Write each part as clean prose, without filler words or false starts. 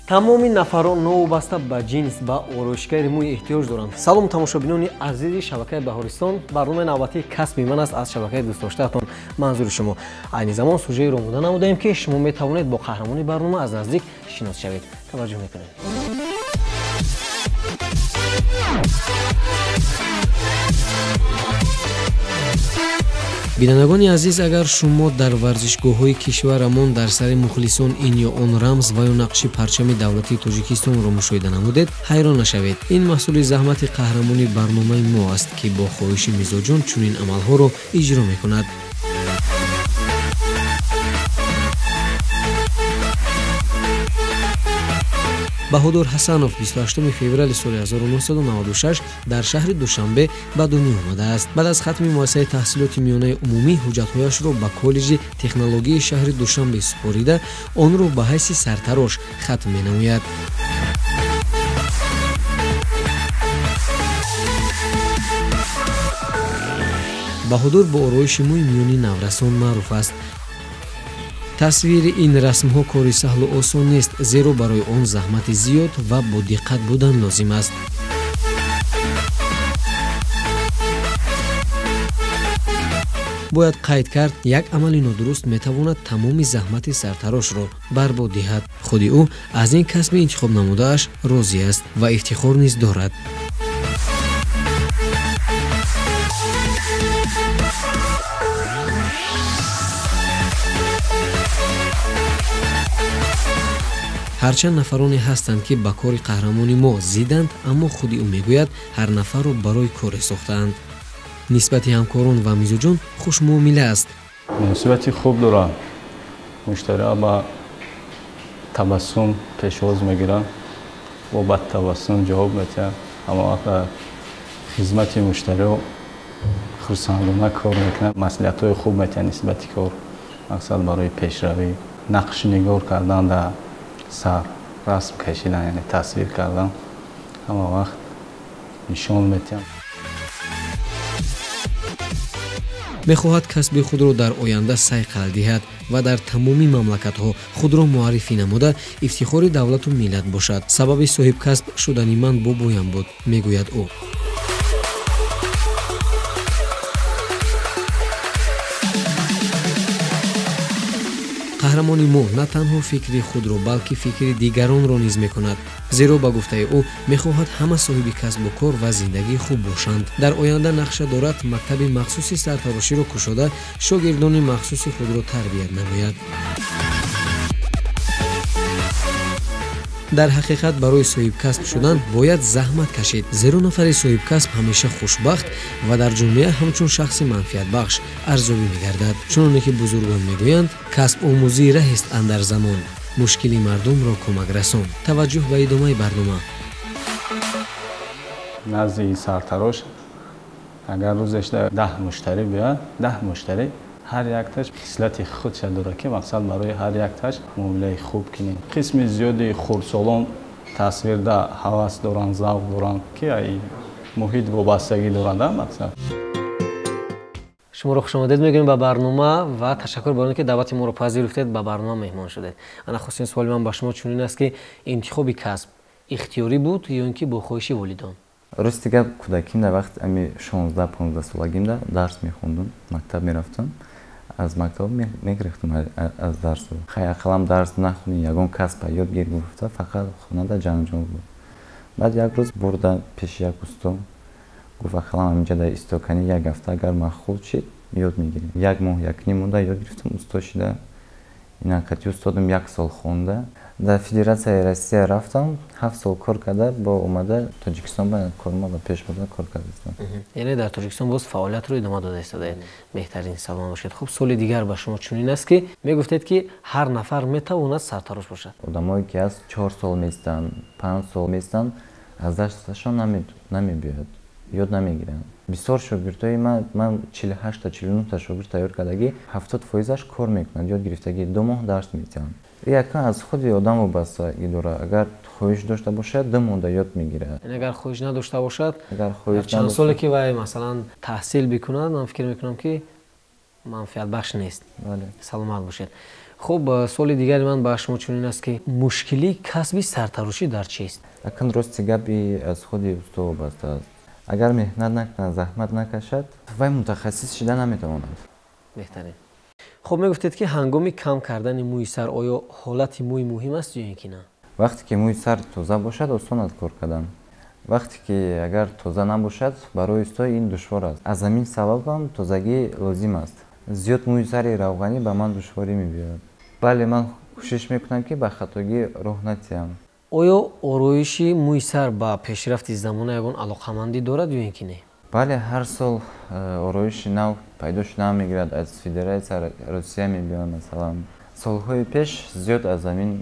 Тамоми нафарон новобаста ба ҷинс ба ороишгари мӯй эҳтиёҷ доранд. Салом, тамошобинони азизи шабакаи Баҳористон. Барномаи навбатии касби ман аст аз шабакаи дӯстдоштаатон манзури шумо. Айни замон сужаеро омода намудаем, ки шумо метавонед бо қаҳрамони барнома аз наздик шинос шавед. Таваҷҷӯҳ мекунем. Бинандагони азиз, агар шумо дар варзишгоҳҳои кишварамон дар сари мухлисон ин ё он рамз ва ё нақши парчами давлатии Тоҷикистонро мушоҳида намудед, ҳайрон нашавед. Ин маҳсули заҳмати қаҳрамони барномаи мо аст, ки бо хоҳиши мизоҷон чунин амалҳоро иҷро мекунад. Баҳодур Ҳасанов 28 феврали соли 1996 дар шаҳри Душанбе ба дунё омадааст. Баъд аз хатми муассисаи таҳсилоти миёнаи умумӣ ҳуҷҷатҳояшро ба коллеҷи технологияи шаҳри Душанбе супорида, онро ба ҳайси сартарош хатм менамояд. Баҳодур бо ороиши мӯй миёни наврасон маъруф аст. Тасвири ин расмҳо кори саҳлу осон нест, зеро барои он заҳмати зиёд ва бодиққат будан лозим аст. Бояд қайд кард, як амали нодуруст метавонад тамоми заҳмати сартарошро барбод диҳад. Худи ӯ аз ин касби интихоб намудааш розӣ аст ва ифтихор низ дорад. Ҳарчанд нафароне ҳастанд, ки ба кори қаҳрамони мо зиданд, аммо худи ӯ мегӯяд, ҳар нафарро барои коре сохтаанд. Нисбати ҳамкорон ва мизоҷон хушмуомила аст. Муносибати хуб дорад. Муштариҳо ба табассум пешвоз мегиранд, бо ба табассум ҷавоб медиҳанд. Ҳама вақт дар хизмати муштариҳо хурсандона кор мекунанд, маслиҳатҳои хуб медиҳанд нисбати кор, мақсад барои пешравӣ, нақшнигор кардан дар сар, расм кашидан, яъне тасвир кардан, ҳама вақт нишон медиҳам. Мехоҳад касби худро дар оянда сайқал диҳад ва дар тамоми мамлакатҳо худро муаррифӣ намуда ифтихори давлату миллат бошад. Сабаби соҳибкасб шудани ман бобоям буд, мегӯяд ӯ. Қаҳрамони мо на танҳо фикри худро, балки фикри дигаронро низ мекунад, зеро ба гуфтаи ӯ мехоҳад ҳама соҳиби касбу кор ва зиндагии хуб бошанд. Дар оянда нақша дорад мактаби махсуси сартароширо кушода, шогирдони махсуси худро тарбият намояд. Дар ҳақиқат барои соҳибкасб шудан бояд заҳмат кашид, зеро нафари соҳибкасб ҳамеша хушбахт ва дар ҷомеа ҳамчун шахси манфиатбахш арзёбӣ мегардад. Чуноне ки бузургон мегӯянд, касбомӯзӣ раҳест андар замон, мушкили мардумро кӯмак расон. Таваҷҷӯҳ ба идомаи барнома. Назди сартарош агар рӯзеш 10 муштарӣ биёяд, 10 муштарӣ ҳар якташ хислати худша дорад, ки мақсад барои ҳар якташ муомилаи хуб кунем. Қисми зиёди хурдсолон тасвирда ҳавас доранд, завқ доранд, ки ай муҳит вобастагӣ доранд, мақсад. Шуморо хушомадед мегӯем ба барнома ва ташаккур бар он ки даъвати моро пазируфтед, ба барнома меҳмон шудед. Нахустин суоли ман ба шумо чунин аст, ки интихоби касб ихтиёрӣ буд ё ин ки бо хоҳиши волидон? Рости гап, кӯдакимда вақт ами 16-15 солагимда дарс мехондум, мактаб мерафтам. Аз мактаб мегирифтам аз дарсу. Хай, ақаллам дарс нахонӣ, ягон касба ёд гир гуфта, фақат хонада ҷанҷол буд. Баъд як рӯз бурда пеши як усто, гуфт, ақаллам ҳаминҷа дар истоканӣ як ҳафта агар махул шид, ёд мегирем. Як моҳ, якним монда ёд гирифтам, усто шида. Ина қати устодам як сол хонда. Дар Федератсияи Россия рафтам, 7 сол кор карда, бо омада Тоҷикистон ба корма ба пеш бурда кор кардастам. Яъне дар Тоҷикистон боз фаъолиятро идома дода истодаед. Беҳтарин, саломат бошед. Хуб, суоли дигар ба шумо чунин аст, ки мегуфтед, ки ҳар нафар метавонад сартарош бошад. Одамое ки аз 4 сол местанд, 5 сол местанд, аз дасташон намебиёяд, ёд намегиранд. Бисёр шогирдҳои ман 48-та, 49-та шогирд тайёр кардагӣ, 70%-аш кор мекунанд, ёд гирифтагӣ, 2 моҳ дарс медиҳанд. Якан аз худи одам вобастагӣ дорад. Агар хоҳиш дошта бошад, 2 моҳда ёд мегирад. Яъне агар хоҳиш надошта бошад, агар хоҳиш чанд соле ки вай масалан таҳсил бикунад, ман фикр мекунам, ки манфиатбахш нест. Бале. Саломат бошед. Хуб, суоли дигари ман ба шумо чунин аст, ки мушкилии касби сартарошӣ дар чист? Акн рости гапи аз худи усто вобаста аст. Агар меҳнат накунад, заҳмат накашад, вай мутахассис шида наметавонад. Беҳтарин. Хуб, мегуфтед, ки ҳангоми кам кардани мӯи сар оё ҳолати мӯй муҳим аст ё ин ки на? Вақте ки мӯи сар тоза бошад, осон аст кор кардан. Вақте ки агар тоза набошад, барои усто ин душвор аст. Аз ҳамин сабабам тозагӣ лозим аст. Зиёд мӯи сари равғанӣ ба ман душворӣ мебиёрад. Бале, ман кӯшиш мекунам, ки ба хатогӣ роҳ натиҳам. Оё ороиши мӯи сар ба пешрафти замона ягон алоқамандӣ дорад ё ин ки не? Бале, ҳар сол ороиши нав пайдо шудан мегирад, аз Федератсия Русия мебиёяд. Масалан, солҳои пеш зиёд аз ҳамин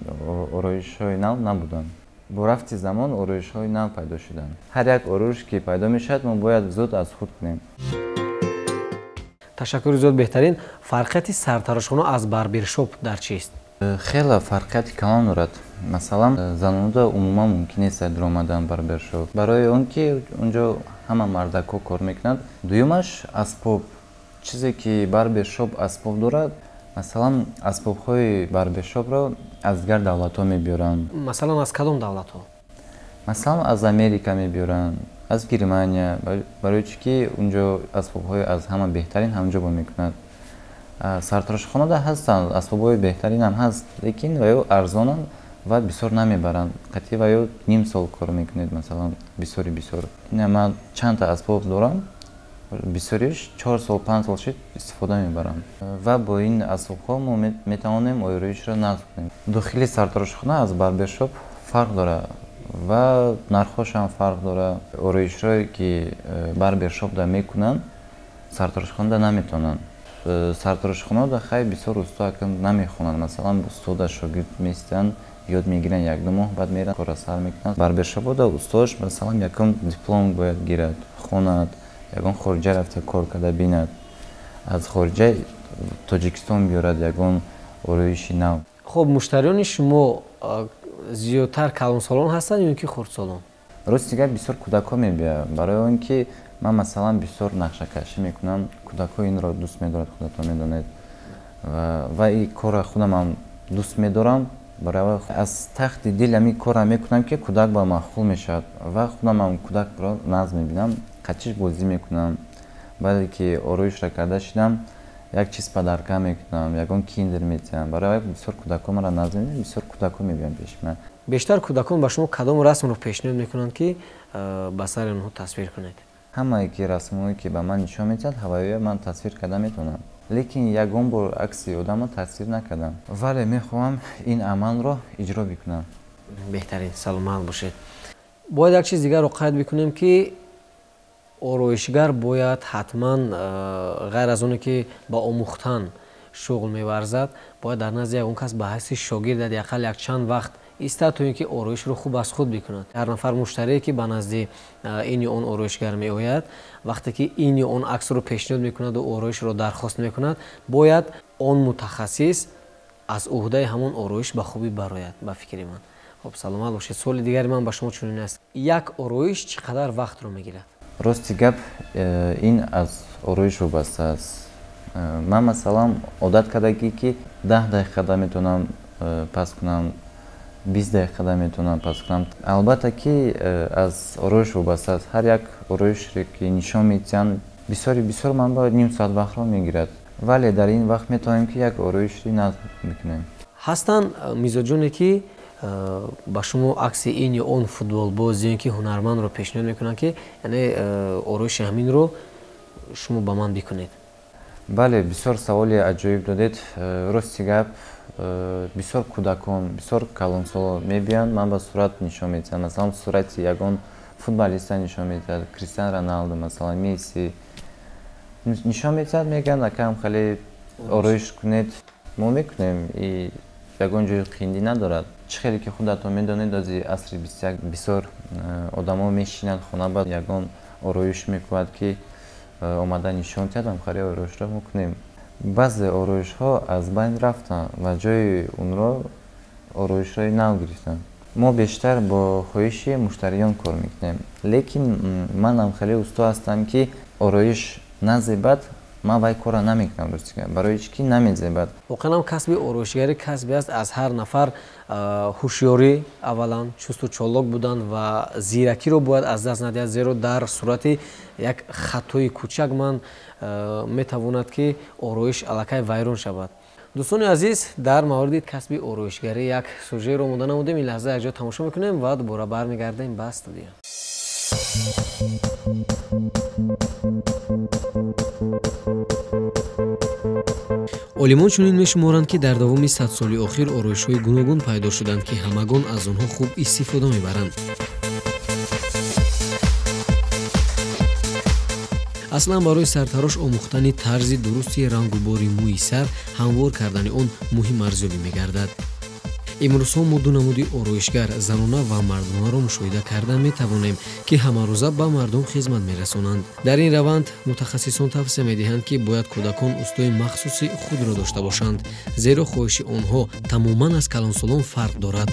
ороишҳои нав набуданд. Бо рафти замон ороишҳои нав пайдо шуданд. Ҳар як ороиш ки пайдо мешавад, мо бояд зуд аз худ кунем. Ташаккури зиёд, беҳтарин. Фарқияти сартарошхона аз барбершоп дар чист? Хеле фарқияти калон дорад. Масалан, занонда умуман мумкин нест даромадан барбершоп, барои он ки унҷо ҳама мардакҳо кор мекунанд. Дуюмаш, асбоб. Чизе ки барбершоп асбоб дорад, масалан, асбобҳои барбершопро аз дигар давлатҳо мебиёранд. Масалан, аз кадом давлатҳо? Масалан, аз Америка мебиёранд, аз Германия. Барои чӣ ки унҷо асбобҳои аз ҳама беҳтарин ҳамҷо бо мекунад. Сартарошхонада ҳастанд, асбобҳои беҳтаринам ҳаст, лекин ваё арзонанд ва бисёр намебаранд. Қатъи ваё ним сол кор мекунед, масалан, бисёри бисёр. Ина ман чандта асбоб дорам, бисёриш 4 сол, 5 сол шид, истифода мебарам ва бо ин асбобҳо мо метавонем ороишро насб кунем. Дохили сартарошхона аз барбершоп фарқ дорад ва нархҳошам фарқ дорад. Ороишҳое ки барбершопда мекунанд, сартарошхонада наметавонанд. Сартарошхонада хай бисёр усто акн намехонанд. Масалан, устода шогирд местанд, ёд мегиранд 1-2 моҳ, баъд меранд, кора сар мекунанд. Барбершопода устош, масалан, якум диплом бояд гирад, хонад, ягон хориҷа рафта кор карда бинад, аз хориҷа Тоҷикистон биёрад ягон ороиши нав. Хуб, муштариёни шумо зиёдтар калонсолон ҳастанд ё ин ки хурдсолон? Рости гап, бисёр кӯдакҳо мебиёянд, барои он ки ман, масалан, бисёр нақшакашӣ мекунам. Кӯдакҳо инро дӯст медорад, худатон медонед, ва ин корро худамам дӯст медорам. Барои аз тахти дил ҳамин корро мекунам, ки кӯдак ба маъқул мешавад ва худамам кӯдакро нағз мебинам, қатиш бозӣ мекунам. Баъде ки ороишро карда шидам, як чиз подарка мекунам, ягон киндер метиҳам. Барои бисёр кӯдакҳо маро нағз мебинанд, бисёр кӯдакҳо мебиёянд пеши ман. Бештар кӯдакон ба шумо кадом расмро пешниҳод мекунанд, ки ба сари онҳо тасвир кунед? Ҳамае ки расмҳое ки ба ман нишон медиҳад, ҳаваё ман тасвир карда метавонам, лекин ягон бор акси одамро тасвир накардам, вале мехоҳам ин амалро иҷро бикунам. Беҳтарин, саломат бошед. Бояд як чиз дигарро қайд бикунем, ки ороишгар бояд ҳатман, ғайр аз оне ки ба омӯхтан шуғл меварзад, бояд дар назди ягон кас ба ҳайси шогирд ҳадди ақал якчанд вақт истад, то ин ки ороишро хуб аз худ бикунад. Ҳар нафар муштарие ки ба назди ин ё он ороишгар меояд, вақте ки ин ё он аксро пешниҳод мекунаду ороишро дархост мекунад, бояд он мутахассис аз уҳдаи ҳамон ороиш ба хубӣ барояд, ба фикри ман. Хуб, саломат бошед. Суоли дигари ман ба шумо чунин аст: як ороиш чӣ қадар вақтро мегирад? Рости гап, ин аз ороиш вобаста аст. Ман, масалан, одат кардагӣ, ки 10 дақиқада метавонам пас кунам, 20 дақиқада метавонам пас кунам. Албатта ки аз ороиш вобаста аст. Ҳар як ороише ки нишон медиҳанд, бисёри бисёр ман ба ним соат вақтро мегирад, вале дар ин вақт метавонем, ки як ороиши нағз бикунем. Ҳастанд мизоҷоне, ки ба шумо акси ин ё он футболбоз ё ин ки ҳунармандро пешниҳод мекунанд, ки яъне ороиши ҳаминро шумо ба ман бикунед? Бале, бисёр саволи аҷоиб додед. Рости гап, бисёр кӯдакон, бисёр калонсолон мебиёянд, ман ба сурат нишон медиҳам. Масалан, сурати ягон футболиста нишон медиҳад, Кристиан Роналду, масалан, Месси нишон медиҳад, мегӯянд: «Акам, хеле ороиш кунед». Мо мекунем, и ягон ҷои қиндӣ надорад. Чӣ хеле ки худатон медонед, ози асри 21 бисёр одамо мешинанд хона, ба ягон ороиш мекунад, ки омада нишон диҳад, ҳамхеле ороишро мо кунем. Баъзе ороишҳо аз байн рафтанд ва ҷои онро ороишҳои нав гирифтанд. Мо бештар бо хоҳиши муштариён кор мекунем, лекин ман ҳамхеле усто ҳастам, ки ороиш назебад. Ман вай корро намекунам, рости гап, барои чӣ ки намезебад. Воқеан ҳам касби ороишгарӣ касбе аст аз ҳар нафар ҳушёрӣ, аввалан чусту чолок будан ва зиракиро бояд аз даст надиҳад, зеро дар сурати як хатои кӯчак ман метавонад ки ороиш аллакай вайрон шавад. Дӯстони азиз, дар мавриди касби ороишгарӣ як сюжеро омода намудем. Ин лаҳза якҷо тамошо мекунем ва дубора бармегардем ба студия. Олимон чунин мешуморанд, ки дар давоми 100 соли охир ороишҳои гуногун пайдо шуданд, ки ҳамагон аз онҳо хуб истифода мебаранд. Аслан барои сартарош омӯхтани тарзи дурусти рангубори мӯи сар, ҳамвор кардани он муҳим арзёбӣ мегардад. Имрӯзҳо мо ду намуди ороишгар, занона ва мардонаро мушоҳида карда метавонем, ки ҳамарӯза ба мардум хизмат мерасонанд. Дар ин раванд мутахассисон тавсия медиҳанд, ки бояд кӯдакон устои махсуси худро дошта бошанд, зеро хоҳиши онҳо тамоман аз калонсолон фарқ дорад.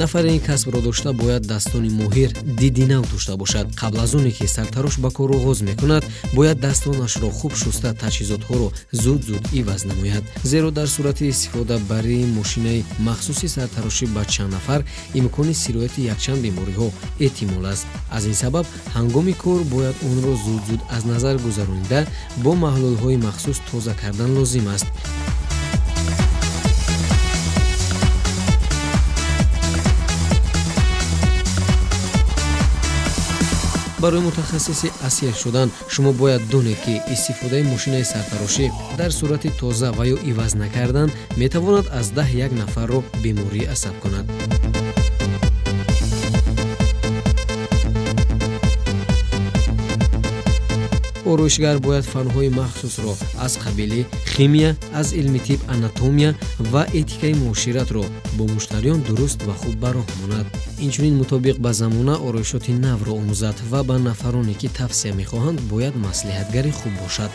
Нафаре ин касбро дошта бояд дастони моҳир, диди нав дошта бошад. Қабл аз оне ки сартарош ба кор оғоз мекунад, бояд дастонашро хуб шуста, таҷҳизотҳоро зуд-зуд иваз намояд, зеро дар сурати истифода бари мошинаи махсуси сартарошӣ ба чанд нафар имкони сирояти якчанд бемориҳо эҳтимол аст. Аз ин сабаб ҳангоми кор бояд онро зуд-зуд аз назар гузаронида, бо маҳлулҳои махсус тоза кардан лозим аст. Барои мутахассиси асил шудан шумо бояд донед, ки истифодаи мошинаи сартарошӣ дар сурати тоза ва ё иваз накардан метавонад аз 10 як нафарро бемории асаб кунад. Ороишгар бояд фанҳои махсусро аз қабили химия, аз илми тиб, анатомия ва этикаи муоширатро бо муштариён дуруст ва хуб ба роҳ монад. Инчунин мутобиқ ба замона ороишоти навро омӯзад ва ба нафароне, ки тавсия мехоҳанд, бояд маслиҳатгари хуб бошад.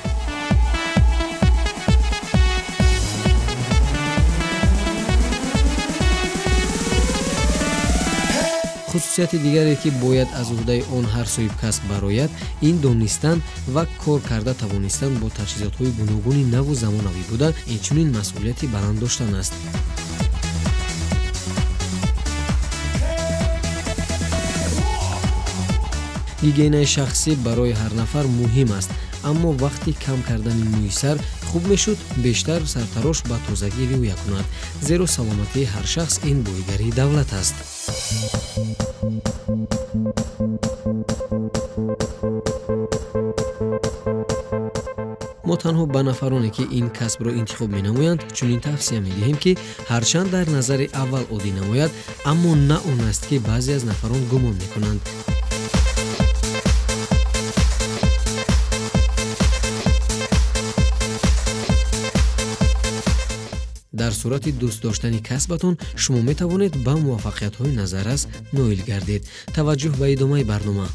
Хусусияти дигаре, ки бояд аз уҳдаи он ҳар соҳибкасб барояд, ин донистан ва кор карда тавонистан бо таҷҳизотҳои гуногуни наву замонавӣ буда, инчунин масъулияти баланд доштан аст. Гигиенаи шахсӣ барои ҳар нафар муҳим аст, аммо вақти кам кардани мӯи сар хуб мешуд бештар сартарош ба тозагӣ риоя кунад, зеро саломатии ҳар шахс ин боигарии давлат аст. Мо танҳо ба нафароне, ки ин касбро интихоб менамоянд, чунин тавсия медиҳем, ки ҳарчанд дар назари аввал оддӣ намояд, аммо на он аст, ки баъзе аз нафарон гумон мекунанд. Дар сурати дӯст доштани касбатон шумо метавонед ба муваффақиятҳои назаррас ноил гардед. Таваҷҷӯҳ ба идомаи барнома.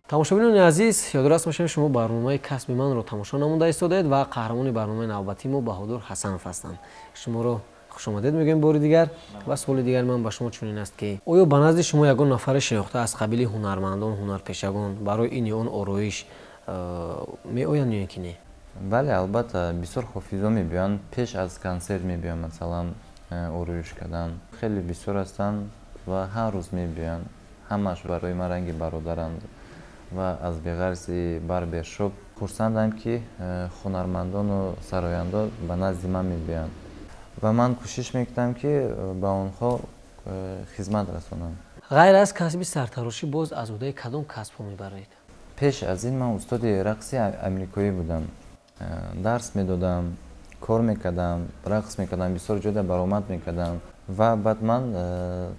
Тамошобинони азиз, ёдрас мешавем, шумо барномаи касби манро тамошо намуда истодаед ва қаҳрамони барномаи навбатии мо Баҳодур Ҳасанов ҳастанд. Шуморо хушомадед мегӯем бори дигар. Ва суоли дигари ман ба шумо чунин аст, ки оё ба назди шумо ягон нафаре шинохта аз қабили ҳунармандон, ҳунарпешагон барои ин ё он ороиш меоянд ё ки не? Бале, албатта, бисёр ҳофизо мебиёянд, пеш аз консерт мебиёянд, масалан, ороиш кардан. Хеле бисёр ҳастанд ва ҳар рӯз мебиёянд. Ҳамааш барои ман ранги бародаранд ва аз беғарзи барбершоп хурсандам, ки ҳунармандону сарояндо ба назди ман мебиёянд ва ман кӯшиш мекунам, ки ба онҳо хизмат расонам. Ғайр аз касби сартарошӣ боз аз уҳдаи кадом касбҳо мебароед? Пеш аз ин ман устоди рақси амрикоӣ будам. Дарс медодам, кор мекардам, рақс мекардам, бисёр ҷода баромад мекардам ва баъд ман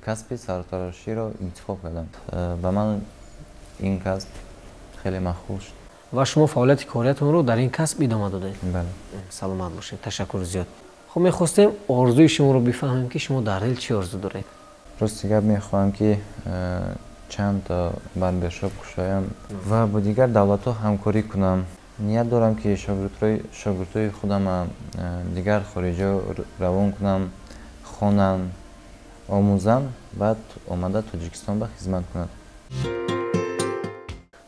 касби сартароширо интихоб кардам. Ба ман ин касб хеле маъқул шуд. Ва шумо фаъолияти кориятонро дар ин касб идома додед? Бале. Саломат бошед, ташаккур зиёд. Хуб, мехостем орзуи шуморо бифаҳмем, ки шумо дар дил чӣ орзу доред? Рости гап, мехоҳам, ки Чанд барбершоп кушоям ва бо дигар давлатҳо ҳамкорӣ кунам. Ният дорам, ки шогирдҳои худама дигар хориҷо равон кунам, хонанд, омӯзанд, баъд омада Тоҷикистон ба хизмат кунанд.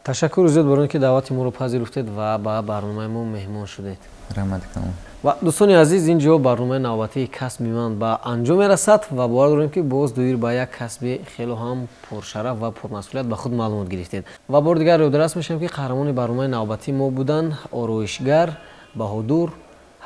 Ташаккури зиёд барои он ки даъвати моро пазируфтед ва ба барномаи мо меҳмон шудед. Раҳмат калом. Ва дӯстони азиз, ин ҷо барномаи навбатии «Касби ман» ба анҷом мерасад ва бовар дорем, ки боз доир ба як касби хело ҳам пуршараф ва пурмасъулият ба худ маълумот гирифтед. Ва бори дигар ёдрас мешавем, ки қаҳрамони барномаи навбатии мо буданд ороишгар Баҳодур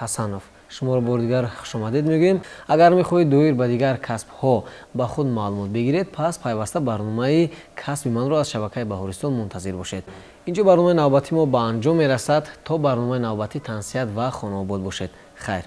Ҳасанов. Шуморо бори дигар хушомадед мегӯем. Агар мехоҳед доир ба дигар касбҳо ба худ маълумот бигиред, пас пайваста барномаи «Касби манро» аз шабакаи Баҳористон мунтазир бошед. Инҷо барномаи навбатии мо ба анҷом мерасад. То барномаи навбатӣ тансиҳат ва хонаобод бошед. Хайр.